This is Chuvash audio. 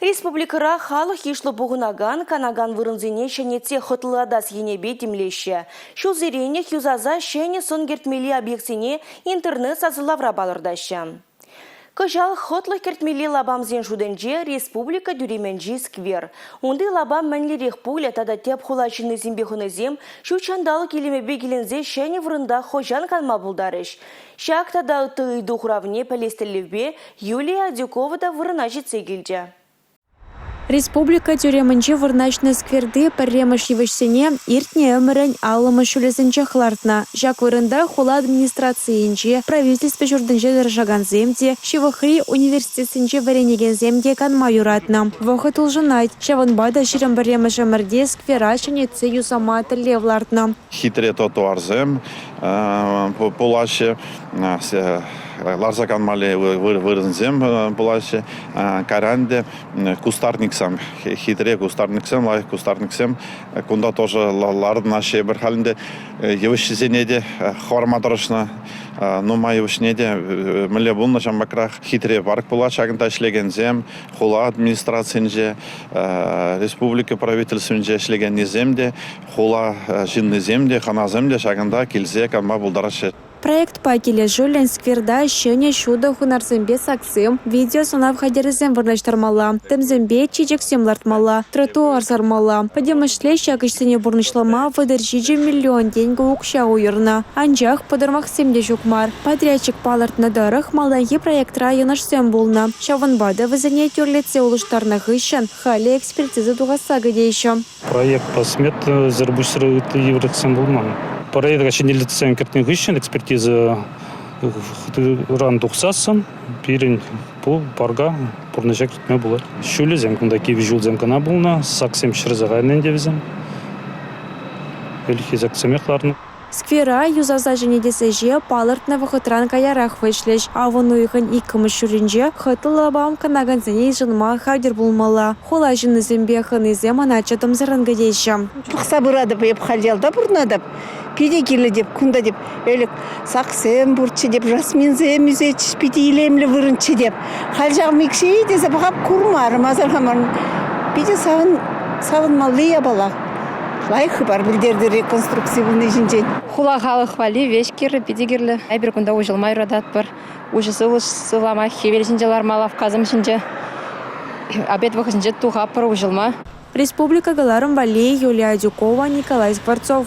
Республикӑра халӑх йышлӑ пухӑнакан, канакан вырӑнсене ҫӗнетсе хӑтлӑлатас енӗпе тимлеҫҫӗ. Ҫулсеренех юсаса ҫӗнӗ сӑн кӗртмелли объектсене интернет-сасӑлавра палӑртаҫҫӗ. Кӑҫал хӑтлӑх кӗртмелли лапамсен шутӗнче республика тӳремӗнчи сквер. Унти лапам мӗнлерех пулӗ тата тӗп хула ҫыннисемпе хӑнисем ҫут ҫанталӑк илемӗпе киленсе ҫӗнӗ вырӑнта хӑҫан канма пултарӗҫ? Ҫак тата ытти ыйту хуравне пӗлес тӗллевпе Юлия Адюкова та вырӑна ҫитсе килчӗ. Республика тӳремӗнче вырнаҫнӑ скверти пӗрремӗш йывӑҫсене иртнӗ ӗмӗрӗн 50-мӗш ҫулӗсенчех лартнӑ. Ҫак вырӑнта хула администрацийӗнче, правительство ҫуртӗнче тӑрӑшакансем те, ҫывӑхри университетсенче вӗренекенсем те канма юратнӑ. Вӑхӑт улшӑнать, ҫавӑнпа та 21-мӗш ӗмӗрте сквера ҫӗнетсе юсама тӗллев лартнӑ. Хитре тротуарсем пулаҫҫӗ, ларса канмалли вырӑнсем пулаҫҫӗ. Кайран те кустарниксем, хитре кустарниксем, лайӑх кустарниксем кунта тоже лартӑнаҫҫӗ эпир халь ӗнтӗ йывӑҫҫисене те хӑварма тӑрӑшнӑ. Нумай йывӑҫне те мӗнле пулнӑ ҫамрӑкрах хитре парк пулать ҫакӑнта ӗҫлекенсем, хула администрацийӗнче, республика правительствинче ӗҫлекеннисем те Хула ҫыннисем те, хӑнасем те ҫакӑнта килсе канма пултараҫҫӗ. Проектпа килӗшӳллӗн скверта ҫӗнӗ ҫутӑ хунарсемпе саксем, видеосӑнав хатӗрӗсем вырнаҫтармалла, тӗмсемпе чечексем лартмалла, тротуар сармалла. Пӗтӗмӗшле ҫак ӗҫсене пурнӑҫлама 37 миллион тенкӗ укҫа уйӑрнӑ. Анчах пӑтӑрмахсем те ҫук мар. Подрядчик палӑртнӑ тӑрӑх, малтанхи проектра йӑнӑшсем пулнӑ. Ҫавӑнпа та вӗсене тӳрлетсе улӑштарнӑ хыҫҫӑн халӗ экспертиза тухасса кӗтеҫҫӗ. Проектпа сметӑсӑр пуҫсӑр ытти йывӑрлӑхсем пулман. Проекта ҫӗнӗлӗхсем кӗртнӗ хыҫҫӑн экспертиза ыран тухсассӑн пирӗн пул парка пурнӑҫа кӗртме пулать. Ҫулӗсем кунта кивӗ ҫулсем кӑна пулнӑ, саксем ҫӗрсе кайнӑ ӗнтӗ вӗсем. Ӗлӗкхи саксемех ларнӑ. Сквера юсаса ҫӗнетес ӗҫе палӑртнӑ вӑхӑтран каярах вӗҫлӗҫ. Авӑн уйӑхӗн иккӗмӗш ҫурринче хӑтлӑ лапам канакансене йышӑнма хатӗр пулмалла. Хула ҫыннисемпе хӑнисем ӑна чӑтӑмсӑррӑн кӗтеҫҫӗ. Пӑхса пыратӑп эп халь ялта пурӑнатӑп. Питӗ кирлӗ теп, кунта теп ӗлӗк саксем пурччӗ теп, жасминсем ӳсетчӗҫ, питӗ илемлӗ вырӑнччӗ теп. Халь ҫав микши тесе пӑхап курмарӑм, асӑрхамарӑм. Питӗ савӑнмалли япала. Лайӑх хыпар пӗлтернӗ реконструкци пулни ҫинчен. Хула халӑх валли веҫ кирлӗ, питӗ кирлӗ. Эпир кунта уҫӑлма юрататпӑр. Уҫӑ сывлӑш сывлама, хӗвел ҫинче ларма, лавккасем ҫинче. Обед вӑхӑтӗнче тухатпӑр уҫӑлма. Республика кӑларӑм валли Юлия Адюкова, Николай Скворцов.